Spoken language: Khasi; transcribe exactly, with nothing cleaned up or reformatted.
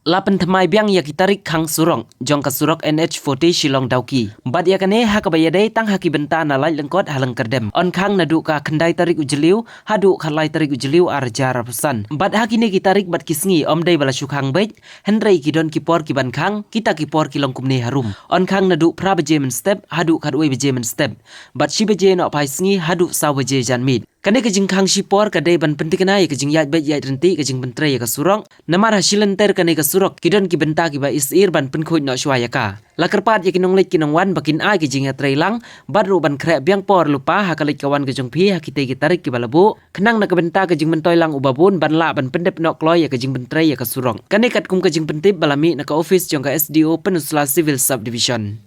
La pynthymmai biang ïa ki tarik khang surok jong ka surok N H forty Shillong Dawki. Bad ïa kane ha kaba ïadei tang ha ki bynta na Laitlyngkot ha Lyngkyrdem. Yn khang naduh ka khyndai tarik u Jylliew haduh ka lai tarik u Jylliew ar hajar arphew san. Bad ha kine ki tarik bad ki sngi ym dei ba la shu khang beit, hynrei ki don ki por ki ban khang, kita ki por ki long kumne harum. Yn khang naduh phra baje mynstep haduh khatwei baje mynstep. Bad shi baje nohphai sngi haduh saw baje janmiet. Kane ka jingkhang shipor ka dei ban pynthikna ïa ka jingïaid beit ïaid ryntih ka jingpyntrei ïa ka surok. Namar ha shilynter kane ka surok ki don ki bynta kiba isir ban pynkhuid noh shuwa ïa ka. La kyrpad ïa ki nongleit ki nongwan ba kin ai ka jingïatreilang bad ruh ban khreh biang por lypa ha ka leit ka wan ka jong phi ha kitei ki tarik kiba la buh, khnang na ka bynta ka jingmyntoi lang uba bun ban lah ban pyndep noh kloi ïa ka jingpyntrei ïa ka surok. Kane katkum ka jingpyntip ba la mih na ka ophis jong ka S D O Pynursla Civil Subdivision.